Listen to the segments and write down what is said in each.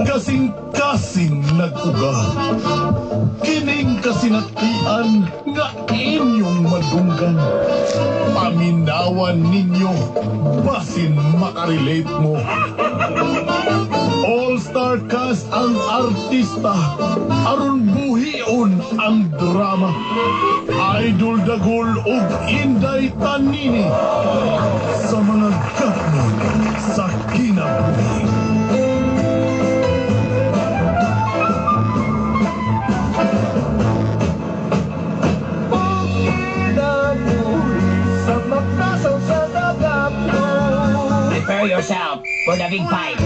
Kasing-kasing nag-uga. Kining kasinatian nga inyong madunggan. Paminawan ninyo, basin makarelate mo. All-star cast ang artista, aron buhion ang drama. Idol Dagul ug Inday Tanini sa mga gapnon sa kinabuhi. Prepare yourself for the big fight.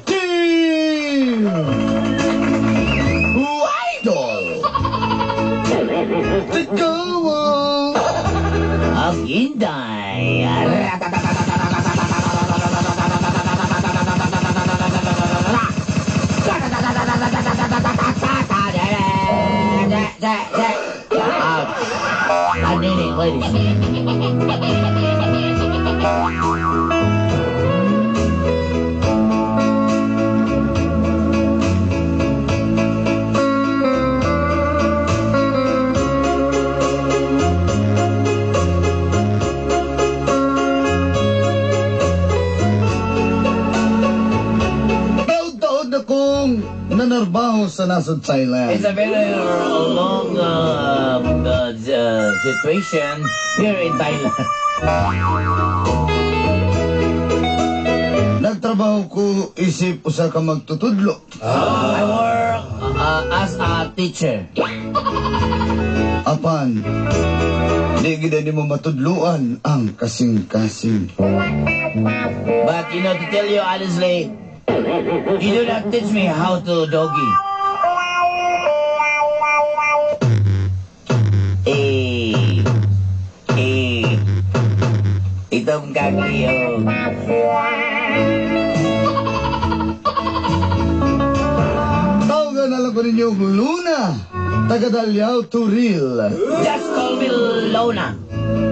Team Idol The Go Of Inday. Tanini, ladies. Taod-taod na kong nanarbaho sa nasod Thailand. It's a very long situation here in Thailand. Nagtrabaho ko isip usa ka magtutudlo. I work as a teacher. Apan, di gid nimo matudluan ang kasing-kasing. But to tell you honestly, you do not teach me how to doggy. Eh, eh, itong kaki, oh. Tawagan na lang ko ninyo Luna, taga Dalyao Turil. Just call me Lona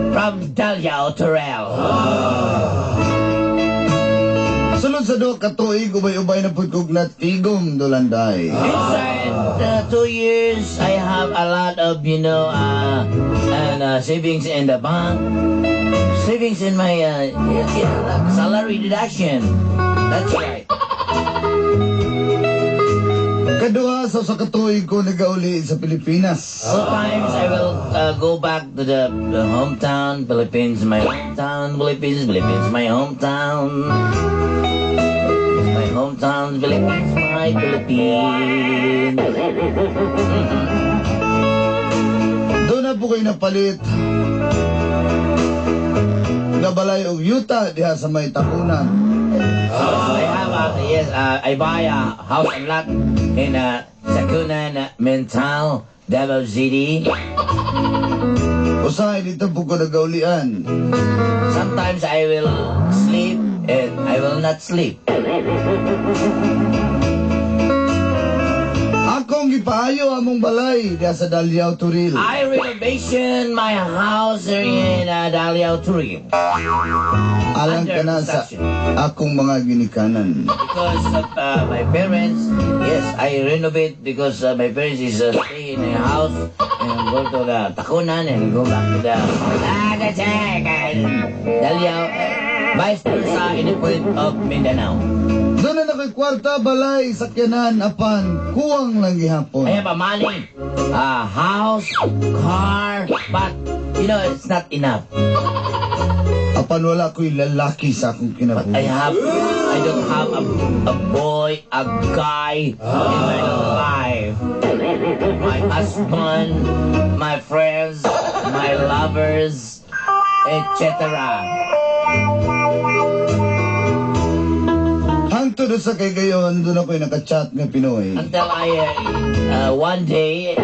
from Dalyao Turel. Sulod sa duha ka tuig, ubay-ubay na pud kog natigom dulanday. Inside 2 years, I have a lot of, and savings in the bank, savings in my salary deduction. That's right. Kaduha sa usa ka tuig ko nagauli sa Pilipinas. Sometimes I will go back to the hometown, Philippines, my hometown, Philippines, Philippines, my hometown. My hometown, Philippines, my Philippines. Doon na po kayo napalit. Nabalay og yuta diha sa may Tacunan. I have a, yes, I buy a house and lot in Tacunan, Mintal, Davao City. Usahay dito po ko nagaulian. Sometimes I will sleep and I will not sleep. Akong gipaayo among balay diha sa Dalyao Turil. I renovation my house here in Dalyao Turil. Alang Under kana sa construction. Akong mga ginikanan. Because of my parents, yes, I renovate because my parents is stay in a house and go to the Tacunan and go back to the and Dalyao, vice versa in the point of Mindanao. Doon na ako'y ko'y kwarta, balay, sakyanan, apan, kuwang lang gihapon. I have a money, a house, car, but it's not enough. Apan wala ko'y lalaki sa akong But kinabuhi. I don't have a boy, a guy in my life. My husband, my friends, my lovers, etc. Hangtod sa kay gayon, doon ako'y nakachat nga Pinoy. Until I, one day,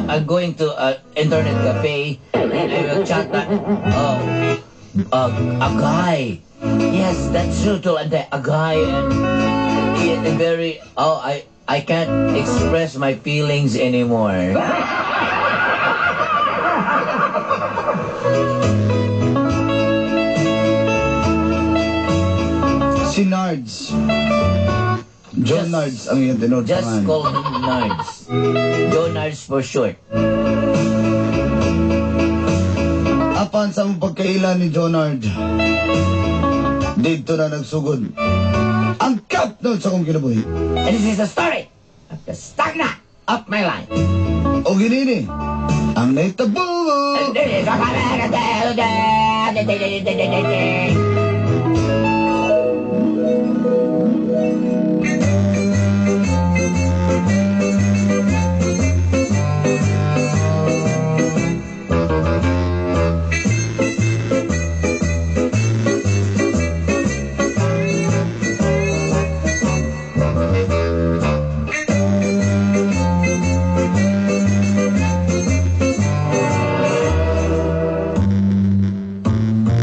I'm going to internet cafe and I will chat that, a guy. Yes, that's true too. And a guy and very, oh, I can't express my feelings anymore. Si Nards. John Nards ang iyong tinuod Just pangalan. call him Nards. Joe Nards for short. Apan sa mong pagkaila ni Jonard, dito na nagsugod ang kapnod sa akong kinabuhi. And this is the story of the stagna of my life. O ginini, ang naitabo. And this is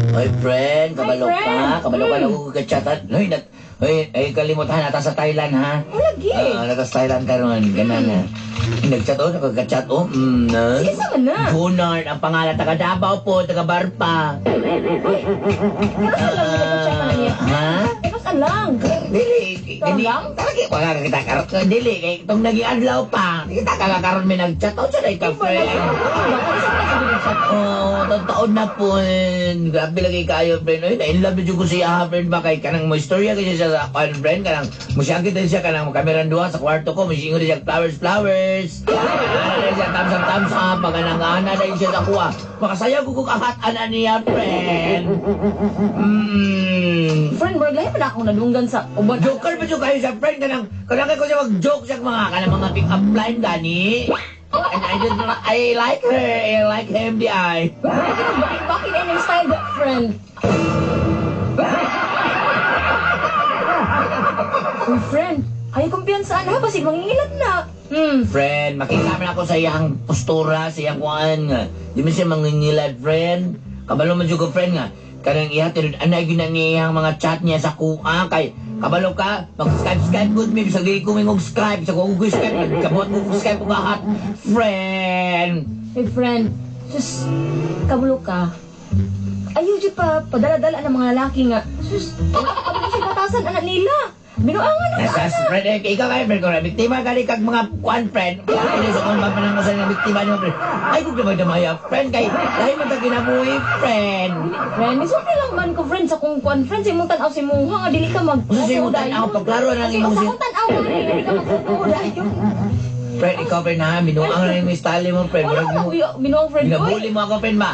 Oy, friend, kabalo Hi, friend. ka. Kabalo ka na ko kachatan. Hoy, nag, hoy, ay kalimutan nata sa Thailand, ha? Wala, gi. Ah, nata sa Thailand karon, ganan na. Nagchat oh, nagka-chat oh. Na. Sige, sama na. Gunnar, ang pangalan, taga Davao po, taga Barpa. Pero saan lang nag-chat na niya? Ha? Eh, basta lang. Dili, Ikaw dili. lang? Talaga, wala ka kita karon. Dili, kay itong naging adlaw pa. Di kita kakaroon may nagchat. Oh, siya ka, friend. Oh, taon na po. Grabe lagi kayo, friend. Oy, na-in love na jud ko siya, ha, friend. Ba kay kanang mo istorya kasi siya sa kuan, friend. Kanang musyangkit din siya kanang kameran duha sa kwarto ko. Musingo din siya flowers, flowers. Ana din siya thumbs up, thumbs up. Maganang ana din siya sa kuha. Makasayaw ko kung ahat ana niya, friend. Friend, murag lahi pa na akong nadunggan sa uban. Joker ba jud kayo siya, friend? Kanang, kanang kay ko siya mag-joke siya mga kanang mga pick up line gani. And I just, I like her. I like him, di ay. Bakit bakit ay nang style that, friend? Uy, friend, ayaw kumpiyansaan ha, basig mangingilat na. Friend, makita man ako sa iyang postura, sa iyang kuan nga. Di man siya mangingilad, friend. Kabalo man jud ko, friend nga. Kanang iya, tinud anay gyud na niya ang mga chat niya sa kuha kay kabalo ka, mag-Skype Skype good me, bisag dili ko mingog Skype, bisag ko Skype, kabot ko Skype ko kahat. Friend. Hey, friend, sus, kabulo ka. Ayaw jud pa, padala-dala ng mga lalaki nga. Sus, kabalo siya batasan, anak nila. Binuangan na ka, Nasa anak. friend, eh, ikaw kayo, friend, kung biktima ka kag mga kuan, friend. Ay, sa kung papanang sa nga biktima niyo, friend. Ay, kung damay damaya, friend, kay lahi man ta kinabuhi, friend. Friend, misulti lang man ko, friend, sa kung kuan, friend, sa imong tan-aw sa imuha nga, dili ka mag- Unsa sa imong tan-aw? Pagklaro na ang imong Sa akong tan-aw, dili ka mag-uo dayon. Friend, ikaw, friend, ha? Binuang na yung style mo, friend. Wala Murag ko mo- binuang, friend, oy. Binabuli mo ako, friend, ba?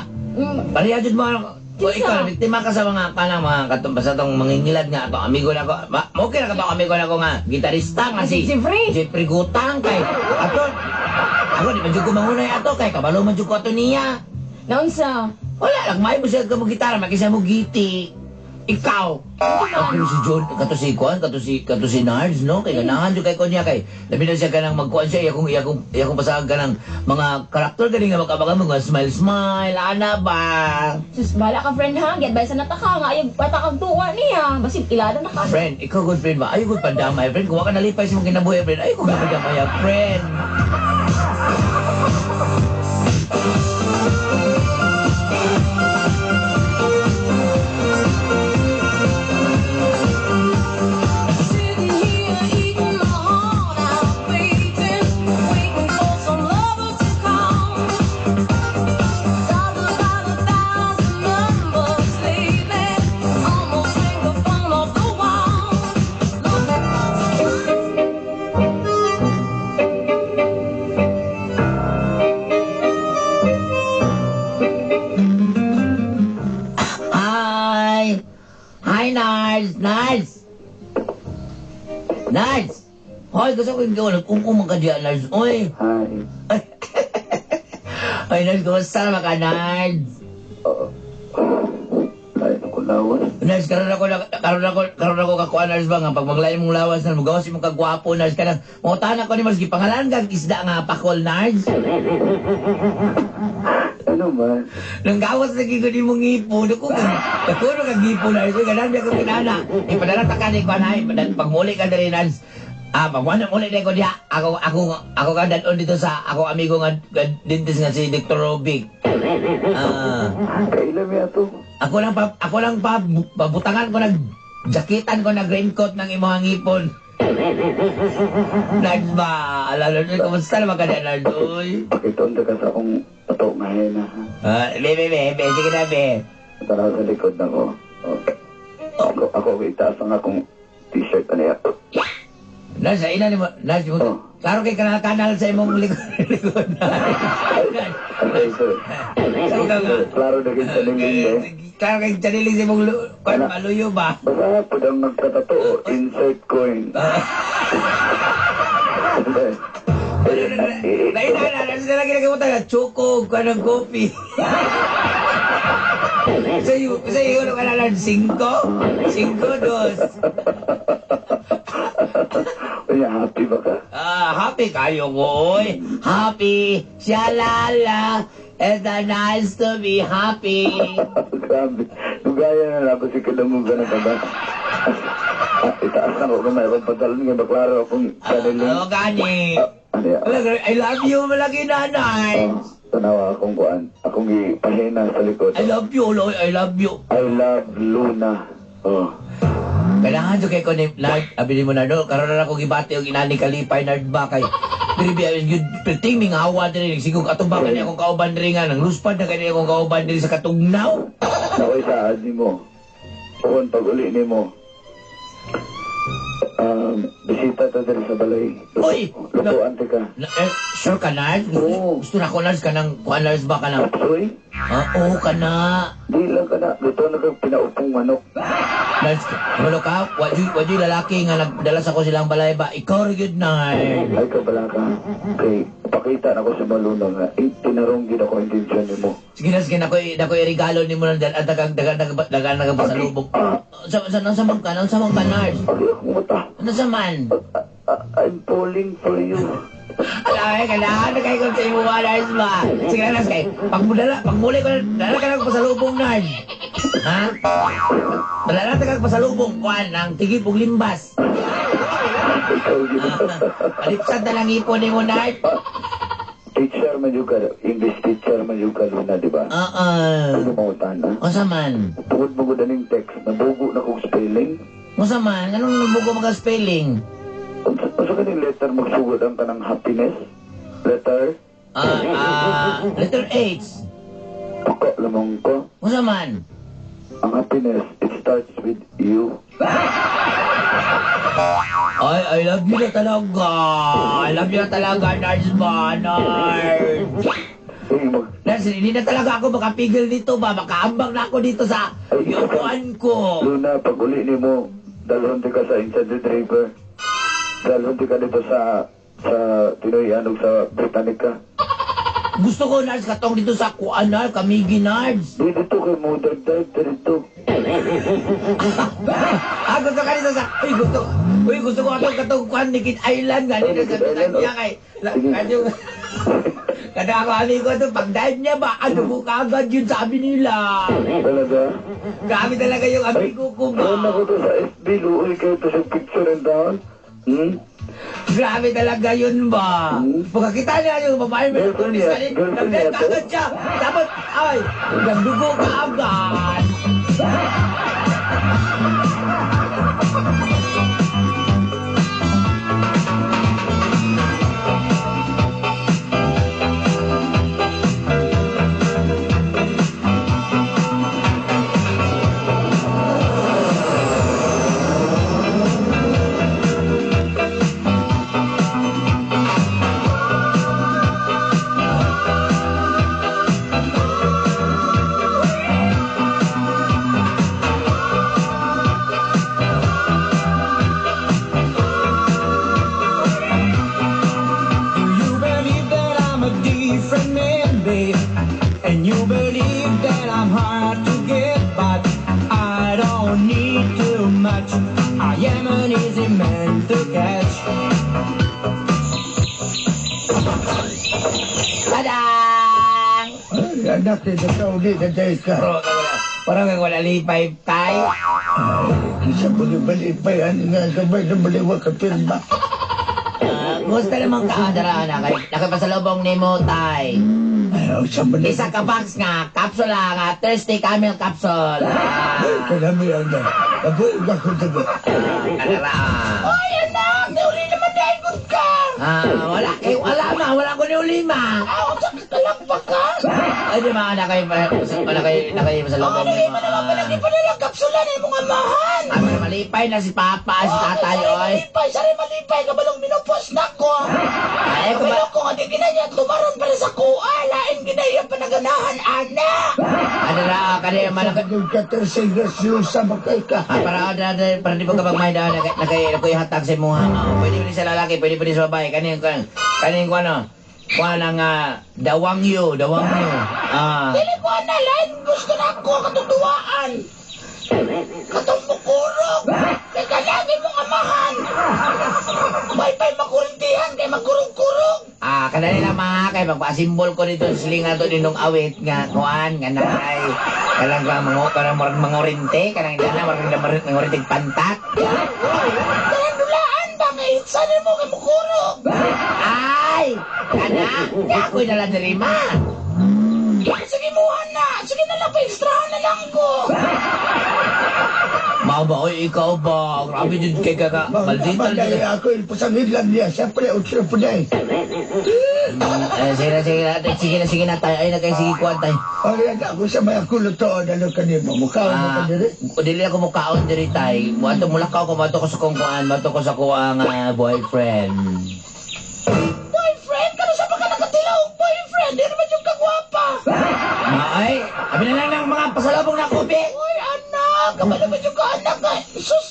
Pareha jud mo ako. O Kinsa? ikaw, biktima ka sa mga kanang mga katong basta tong mangingilad nga ato amigo na ko. Ma, okay na ka ba amigo na ko nga gitarista nga si Jeffrey. Jeffrey Gutang kay ato. Ako di man jud ko mangunay ato kay kabalo man jud ko ato niya. Naunsa? Wala lang may mo siya ka mo gitara makisa mo giti. Ikaw. Ako si John, kato si Kuan, kato si Nards, no? Kay ganahan jud kay ko niya kay labi na siya kanang magkuan siya, iya kong pasag kanang mga karakter gani nga makabaga mga smile smile, ana ba? Sus, bala ka, friend, ha? Gi-advise na ta ka nga ayaw pata kag tuwa niya. Basig ilada na ka. Friend, ikaw good friend ba? Ayaw good pandamay, friend. Kung wala ka nalipay sa mong kinabuhi, friend, ayaw ko pandamay, friend. Sitting here eating my heart out, waiting, waiting for some lover to come. Dialed about 1,000 numbers lately, almost rang the phone off the wall. Ay, gusto ko yung gawin. Nag-ungkong ka diyan, Nards. Oy. Hi. Ay, Nards, kumusta naman ka, Nards? Oo. Ay, ako lawas. Nards, karon ako kakuha, Nards ba nga pag maglain mong lawas na mugawas imong kagwapo, Nards, kanang mangutahan ako ni Nards, gipangalan kag isda nga pakol, Nards. Ano man? Nang gawas lagi ko ni mong ngipon, dako ka, dako na kag ngipon, Nards. Uy, ganan biya ko kinana. Ipadala ta ka ni kuan ay, pagmuli ka diri, Nards. Ah, pagwala muli na ko diha. Ako ka dadon dito sa ako amigo nga dentist nga si Dr. Robic. Ah, Kailan mi ato? Ako lang pa pabutangan ko nag jaketan ko nag raincoat ng imong ngipon. Nards ba? Alala, kumusta naman ka diha, Nards? Uy. Pakitonda ka sa akong ato nga hena. Ha? Ah, be, be, be, be, sige na, be. Tanaw sa likod na ko. Oh. Ako itaas ang akong t-shirt ano ya. Nards, sa ina ni mo, Nards, mo, Oh. klaro kay kanal-kanal sa imong likod. Likod, Nards. Ay, sir. Sige ka nga. Klaro na kita niling eh. Klaro kay chaniling sa imong kuan, Wala. maluyo ba? Basta po ang nagkatotoo, insert coin. Lain na, na, na, sila ginagawa tayo, choco, kuan ng coffee. Sa iyo, ano ka na lang, 5? 5, 2. Uy, happy ba ka? Ah, happy kayo ko, oy. Happy, shalala. It's a nice to be happy. Grabe. Nugaya na lang ako si Kalamuga na ka ba? Itaas na ko kung mayroon pantalon nga baklaro akong kaniling. Ano gani? Ano yan? I love you, malagi nanay. Oh, tanawa akong kuan. Akong gipahina sa likod. I love you, Loy. I love you. I love Luna. Oh. Kailangan jud kay ko ni Nard, abi mo na no, karon na ako gibati og inani kalipay Nard ba kay diri biya gyud perting ming hawa diri nagsigog atong ba kani akong kauban diri nga nang luspad na kani akong kauban diri sa katugnaw. Nakoy saad nimo. Ukon pag uli nimo. Bisita ta diri sa balay. Uy! Lutuan ti ka. Na, eh, sure ka Nard? Oo. Gusto na ko Nard kanang kuan Nard ba kanang? Uy, Ah, oo ka na. di lang ka na. Lutuan na kag pinaupong manok. Nard, walo ka, wadyoy lalaki nga nagdala sa ko silang balay ba? Ikaw ra gyud Nard. Ay ka bala ka. Kay pakita na ko sa Maluna nga tinarong gid ako intensyon nimo. Sige na, sige na ko regalo nimo nang dagang dagang dagang dagang dagang pasalubong. Sa man ka Nard? Ay, akong mata. Ano sa man? I'm falling for you. Alay, kailangan na kayo kung sa imo Nard ba? Sige na, Nard, kay pagmuli ko, dala ka lang pasalubong, Nard. Ha? Dala na ka pasalubong, kuan, ang tigip ug limbas. Ikaw gid. Alipsad na lang ipon nimo, Nard. Teacher man jud ka, English teacher man jud ka Luna, di ba? Oo. Ano mo na? Unsa man? Tungod mo gud aning text, nabugo na kong spelling. Unsa man? Anong nabugo mga spelling? Unsa kaning letter magsugod ang kanang happiness? Letter? Letter H. Paka lamang ko. Unsa man? Ang happiness, it starts with you. Ay, I love you na talaga. I love you na talaga, Nars ba, Nars? Nars, hindi na talaga ako makapigil dito ba? Makaambang na ako dito sa iupuan ko. Luna, pag uli nimo, dalhon ti ka sa Enchanted River. Dalhon ti ka dito sa Tinoy Anog sa Britannica. Gusto ko, Nars, katong dito sa kuan, Nars, Kamigi, Nars. Di dito kay mo dive dito. Ah, gusto ka dito sa... Uy, gusto ko atong katong kuan, Nikit Island, nga dito sa Britannia kay... Kadyo... Kada ako amigo ito, pag dive niya ba, ano ko kaagad yun sabi nila. Talaga? Grabe talaga yung amigo ko ba. Doon ako to sa FB, luoy kayo to sa picture and down. Hmm? Grabe talaga yun ba? Pagkakita niya yung babae, may Girlfriend niya, girlfriend niya nag-dive to? kaagad siya. Dapat, ay, nagdugo ka agad. Anak, nakauli na dahil ka. Pero, parang wala lipay tay. Ay, isa bali-bali ano nga gabay na baliwa ka pirma. Gusto naman ka, dara na kay nakapasalubong nimo tay. Ay, sa bali. Isa ka box nga, kapsula nga, Thursday camel capsule. Kanami ang na. Nabuhay ka ko tabi. Kanara. Ay, anak! Nauli naman dahil good ka! Wala kay wala ma, wala ko ni uli ma. Ah, unsa ka lang pa ka? Ay di ma na kay wala kay na kay pasalubong nimo. Padala kapsula na imong amahan! Ah, malipay na si Papa, si Tatay, oy. Malipay, sari malipay, kabalong minupos na ko. Ay, ko ba? ko nga di ginaya at lumaron para sa kuha, lain ginaya panaganahan, ana! Ano na, kani man ako. Ka-tercing grasyosa, makay ka. Ah, para ada para di ba kapag may daan nakay nakoy hatag sa imuha. Oh, pwede pwede sa lalaki, pwede pwede sa babae. Kaning kan kaning ko ano. Kuan ang dawangyo, dawangyo. Ah. Dili ko ana, lain gusto na ako katutuwaan. Katong mukurog, kay kalagi mong amahan. May pa'y makurintihan, kay magkurog-kurog. Ah, kadali lang mga kay magpa-simbol ko dito sa silingan to dinong awit nga kuan nga naay kanang ka mga kanang murag mangorinte kanang dana murag mangorinte pantat. Kanang dulaan ba, nga itsan mo kay mukurog. Ay, kana, di ako'y dala diri ma. Sige muhan na, sige na lang, pa-extrahan na lang ko. Mao ba, oy, ikaw ba? Grabe din kay kaka. Maldita Malay ako, ilpusangin lang niya. Siyempre, utro po na eh. Sige na, sige na. Sige na, sige na tayo. Ay, na kay sige kuwan tayo. Ay, ako sa mga kulutoon, ano kanimo? Mukha mo ka diri? Dili ako mukaon diri tay. Muadto mulakaw ko, muadto ko sa kong kuan, muadto ko sa kuang boyfriend. Boyfriend? Kano sa baka nakatilaw og boyfriend? Di naman yung kagwapa. Maay, abi na lang ng mga pasalubong na kubi. Uy, anak! Kabalo ba yung kaanak ka? Sus!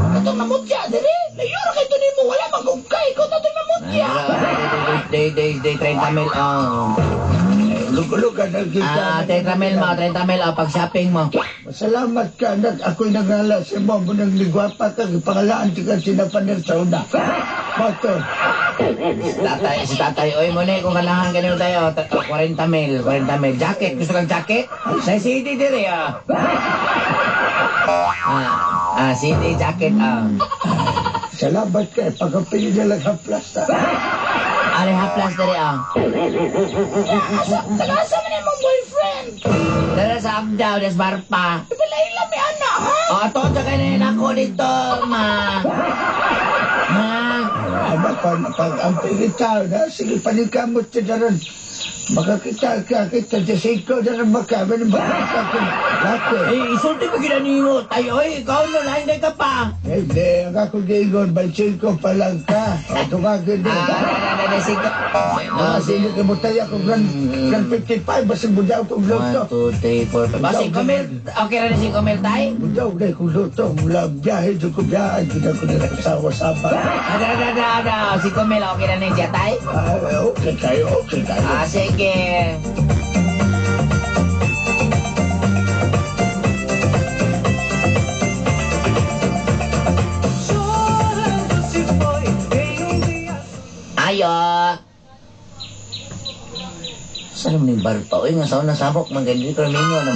Katong namutya, diri! Layo ra kay nimo, wala magugkay. Ikaw na ito'y mamutya. Day, day, day, 30 mil, oh. Lugulugan ang Ah, 30 mil mo, 30 mil, oh, pag-shopping mo. Salamat ka, anak. Ako'y nangala sa mo. Munang ligwapa ka. Pangalaan ti ka sinapanir sa una. Bato. Tatay, si tatay, oy, muna, kung kailangan ganun tayo, 40 mil, 40 mil. Jacket, gusto kang jacket? Sa CD diri, ah. CD jacket, ah. Salamat ka. Pagkapili na lang ang plasta. Ari, haplas diri, ah. Tagasa man imong boyfriend. Dara sa Agdaw, des Barpa. Ipalayla mi anak, ha? Oh, ato, tsaka na ako dito, ma. Ma. Anak, pag ang pilitaw na, sige, panikamot siya daron. Makakita ka, kita sa siko daron makamin, makakita ko. Laki. Eh, isulti ko ginanimo. Tayo, oy, ikaw no, lain ka pa. Hindi, ang ako giingon, 25 pa lang ka. O, tumagin din. Ah, na, na, sige. Ah, sige, kimutay ako, grand 55, basig budaw kong luto. 1, 2, 3, 4, 5. Ba, 5 mil. Okay ra ni 5 mil, tay? Budaw na kong luto, mula biyahe, doon ko biyahe, doon ko na sawa-saba. Ada, ada, ada, ada. 5 mil, okay na ni siya, tay? Ah, okay tayo, okay tayo. Ah, sige. Ayo. Saan naman yung barpa? Uy, nga sa nasabok, man ganyan ko mingo na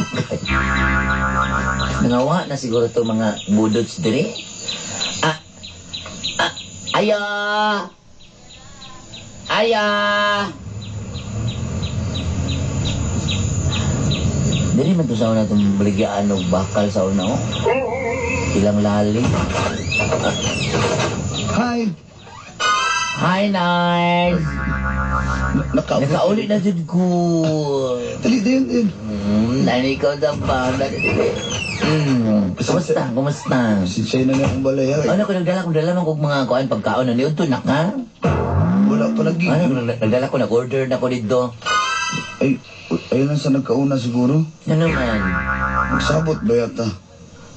Nangawa na siguro to mga budots diri. Ah, ah, ayo. Ayo. Diri man to sa una itong baligyaan og bakal sa una, oh. Ilang lali. Hi. Hi, Nars. Nakauli na jud ko. Dali, dali, dali. Nani ikaw na ba? Dali, dali. Kumusta? Kumusta? Sinsay na na akong balay. Ano ko nagdala ko nagdala man kog mga kuan pagkaon na niudto na ka? Wala pa lagi. Ano nagdala ko nag-order na ko dito. Ay, ayun lang sa nagkauna siguro. Ano man? Nagsabot ba yata?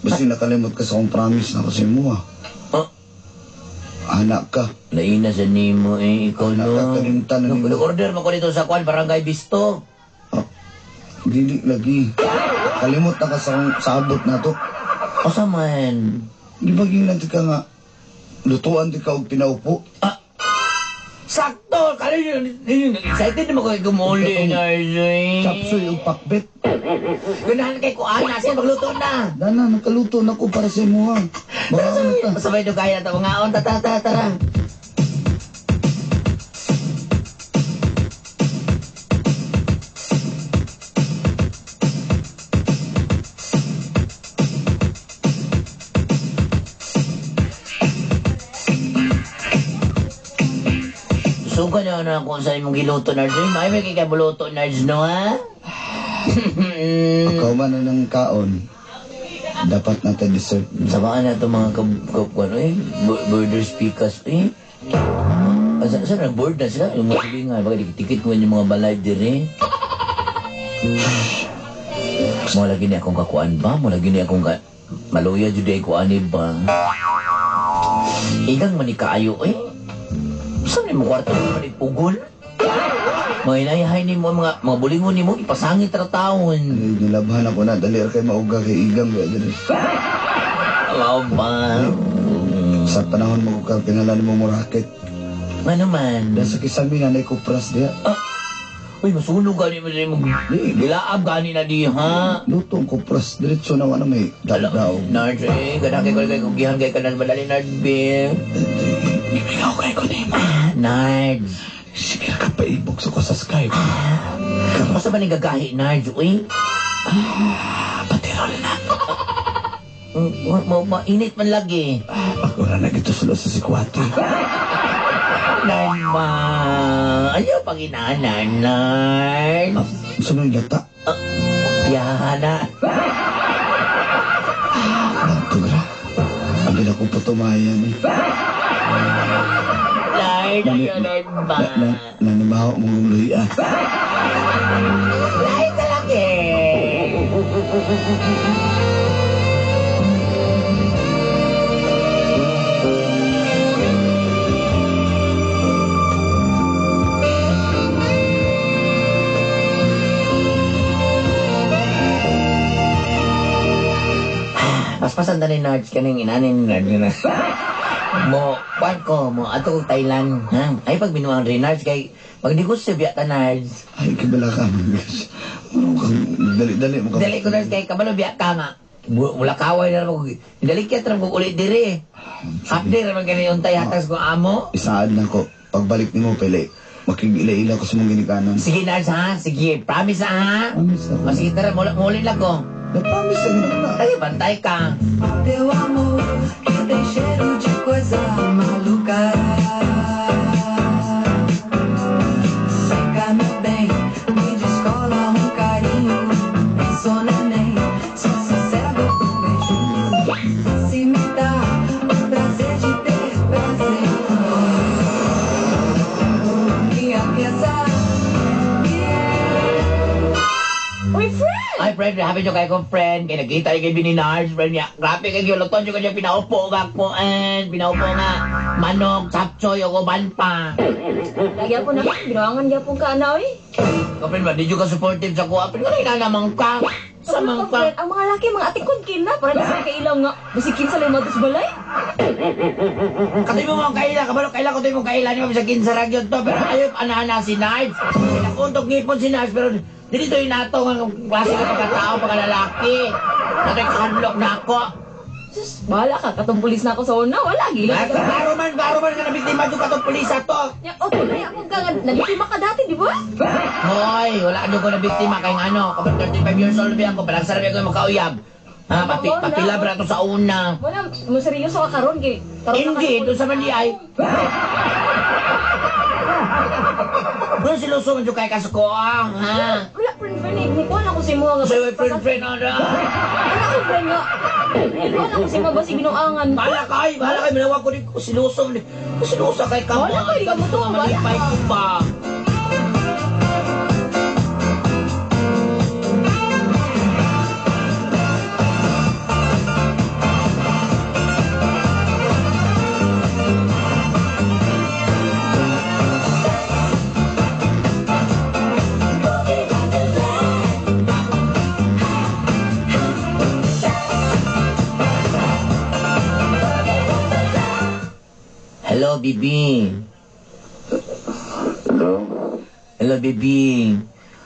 Basta nakalimot ka sa akong promise na kasi mo ah. Oh, Anak ka. laina sa nimo eh ikaw no. Nakakalimtan na nimo. Nag-order man ko dito sa kuan Barangay Bisto. Ah, dili lagi. Kalimot na ka sa akong sabot na to. Asa man? Di ba ginlan ka nga lutuan di ka og pinaupo? Ah. Sakto! Kala nyo, excited naman ko kay gumuli, Nards. Eh. Chapsoy ug pakbet. Ganahan kay kuana, siya magluto na. Dana, nakaluto na ko para sa imo ha. Mga ta. Masabay do kaya ta mga on, tara, tara, tara. Suga na na ako sa imong giluto, Nards. May may kay kabuluto, Nards, no, ha? Ikaw man na ng kaon. Dapat natin dessert. Samaan na ito mga kab ano eh, border speakers eh. Asa nag-board na sila? Yung mga silingan, baka dikit-dikit mo yung mga balay dire. Mo lagi ni akong kakuan ba? Mo lagi ni akong ka... Maluya jud ay kuan ba? Igang man ni kaayo eh. Saan ni mo kwarto mo man ipugol? Mga inayahay ni mo, mga bulingon ni mo, ipasangit ra taon. Ay, nilabhan ako na. Dali ra kay mauga kay igang. Ba, dali. Mao ba? Sa panahon mo ka, kinahanglan mo morakit. Ano man? Dahil sa kisami na kupras diya. Uy, masunog gani mo sa imong gilaab gani na di ha. Luto ang kupras. Diretso na wala may daw. Nards eh, ganang kay kay kugihan kay kanan madali Nards be. Ikaw kay ko ni Nards. Sige ka paibok sa ko sa Skype. Basta ba ni gagahi Nards uy? Patirol na. Mainit man lagi. Ako na nagito sila sa sikwate. Nards ba? Ayaw pag inaanan, Nards. Sa mga lata. Yana. Bantog ra. Ang gina ko putumayan eh. Nards, ayaw Nards ba? Nanimaho mong guluhi ah. Lahi talaga eh. Paspasan na ni Nards kaning inanin ni Nards na. Mo, kwan ko, mo, ato kong Thailand, ha? Ay, pag binuang rin, Nards, kay, pag di ko siya ta, Nards. Ay, kibala ka. Ano kang dali-dali mo ka. Dali ko, Nards, kay kabalo biya ka nga. Mula kaway na naman ko. Dali kaya tarang kong ulit diri. Half day naman ganyan yung tay hatas ko amo. Isaad na ko. Pagbalik ni mo, pili. Makig-ila-ila ko sa mong ginikanan. Sige, Nards, ha? Sige, promise, ha? Promise ako. O, sige, tara, muli lang ko. Na-promise na na. Ay, bantay ka. Meu amor, que tem cheiro de coisa maluca. Vem cá, meu bem, me descola um carinho. Sou neném, só sossego com um beijinho. Se me dá o prazer de ter prazer. Me aqueça. Uy, friend! Ay, friend, happy nyo kayo kong friend. Kaya nagkita yung kay Bini Nards, friend niya. Grabe kayo, luton nyo kanya pinaupo nga ko, and pinaupo nga. Manok, chapchoy, o uban pa. Lagi ako na, binuangan gyapon ka ana oy. Ka, friend, ba, di nyo ka supportive sa kuha. Friend, wala na namang ka. Sa Ano mang ka, ka. friend? Ang mga laki, mga ating kung na, para na sa kailang nga. Basi kinsa lang matos balay. Katoy mo mga kaila, kabalo kaila ko mo kaila, ni mo sa kinsa ragyon to. Pero ayaw, ana-ana si Nards. Nakuntog ngipon si Nards, pero dito yung nato nga klase ng pagkatao, pagkalalaki. Nato'y kahadlok na ako. Sus, bahala ka, katong pulis na ako sa una, wala, gila. Ay, baro man ka na biktima doon katong pulisa to. Ya, okay, kaya ako ka nga, nabiktima ka dati, di ba? Hoy, wala ano ko na biktima kay ano. Kapag 35 years old ba ako, palang sarap ako yung makauyab. Ha, papila bra to sa una. Wala, mo seryoso ka karon kay karon na Hindi, doon sa mali ay. Doon si Luso man kay kasuko, ah, ha? Wala, friend, friend, eh, ni kuha na ko si mo nga. Sa'yo, friend, friend, ano? Wala ko, friend, nga. Kuha na ko si mo, basi binuangan. Bahala kay, bahala kay, manawag ko ni si Luso. Si Luso kay ka. Wala kay, di ka mo to, wala. Malipay ko pa. Hello, Bibi. Hello, baby.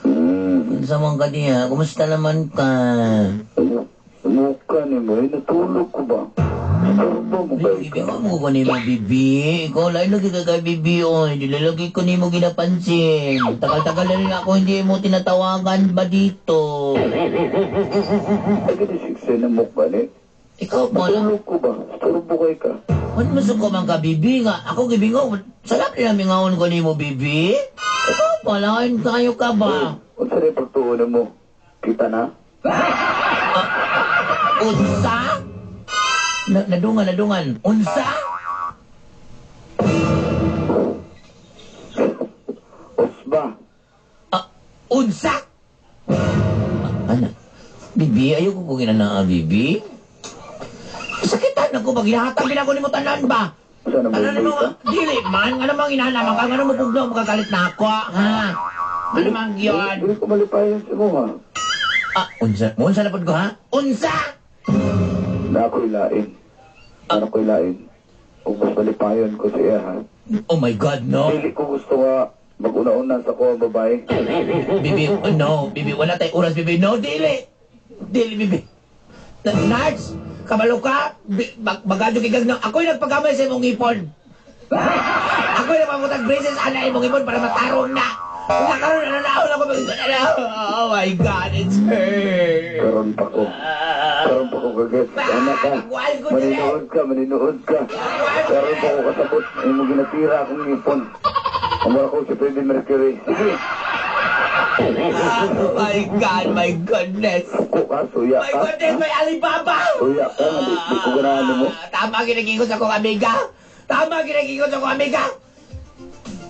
Unsa man ka diha? Kumusta naman ka? Mukha ni mo, eh, natulog ko ba? Istorbo mo ba Bibi, ka? mo ko nimo, bibi. Ikaw, lain lagi ka kay bibi, oy. Di lagi ko nimo ginapansin. Tagal-tagal na rin ako hindi mo tinatawagan ba dito? Ay, gani siksi na mukha ni. Ikaw pa lang. Natulog ko ba? Istorbo kay ka. Ano masuko man ka, bibi nga? Ako gibingo. Sarap nila mingaon ko nimo, bibi. Ikaw pa lang, kayo ka ba? Unsa rin pagtuon mo? Kita na? Unsa? Nadungan, nadungan. Unsa? Usba. Unsa? Ana, bibi, ayoko ko ginanaa, bibi. Sakitan ako ba? Ginahatag gina ko nimo tanan ba? Unsa na Ano mo mo? Dili man, ano mang inanaman ka? Ano mo pugno? Magkagalit na ako, ha? Ano man yun? Dili ko malipayon sa mo ha. Unsa? Unsa na pod ko, ha? Unsa? Na ako'y lain. Na ako'y lain. Kung mas malipayon ko siya ha. Oh my God, no. Dili ko gusto nga mag-una-una sa ko ang babae. Bibi, oh, no. Bibi, wala tayong oras, bibi. No, dili. Dili, bibi. Nards, kabalo ka. Bagadyo kay gagno. Ako'y nagpagamay sa imong ipon. Ako'y nagpamutag braces ana imong ipon para matarong na. Nakaroon na naon ako. Oh my God, it's her. Karon pa ko. Karon pa ko kaget. Anak ka. Maninood ka, maninood ka. Karon pa ko kasabot. Ay mo ginatira akong ipon. Amara ko si Freddie Mercury. Sige. Oh my God, my goodness. Suko ka, suya My ka. goodness, my Alibaba! Suya ka, di ko ganahan mo. Tama ginagingon sa akong amiga. Tama ginagingon sa akong amiga.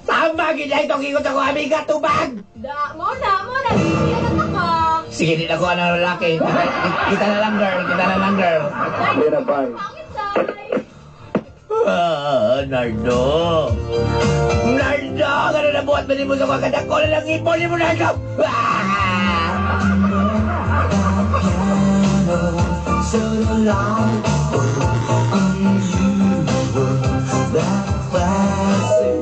Tama ginagingon sa akong amiga. Tubag! Da, mo na, mo na. Bibi, ano ka? Sige, di na ko ang lalaki. Kita na lang, girl. Kita na lang, girl. Sige na, bye. Pangit, say. Nardo. Nardo! Ganun na buhat mo sa mga kadako na lang ipon mo, Nardo! So long, unusual, that classic.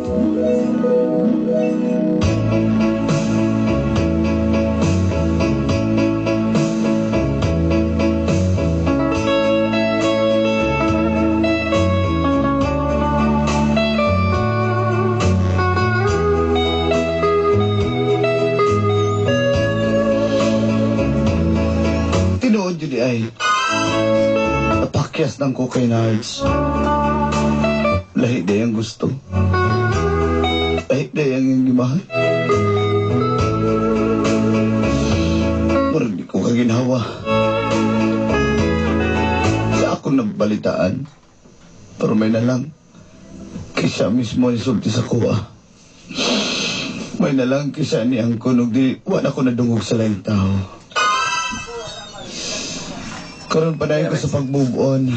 Tinuod yun ay napakyas ng ko kay Nards. Lahi day ang gusto. Lahi day ang iyong gimahal. Murag di ko kaginhawa. Sa akong nabalitaan, pero may na lang. Kaysa mismo ni sulti sa kuha. May na lang kaysa ni ang kunog di wala ko nadungog sa laing tao. Karon padayon ko sa pag-move on.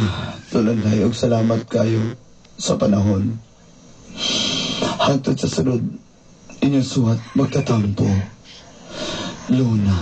Tulan tayo og salamat kayo sa panahon. Hangtod sa sunod, inyong suhat magtatampo. Luna.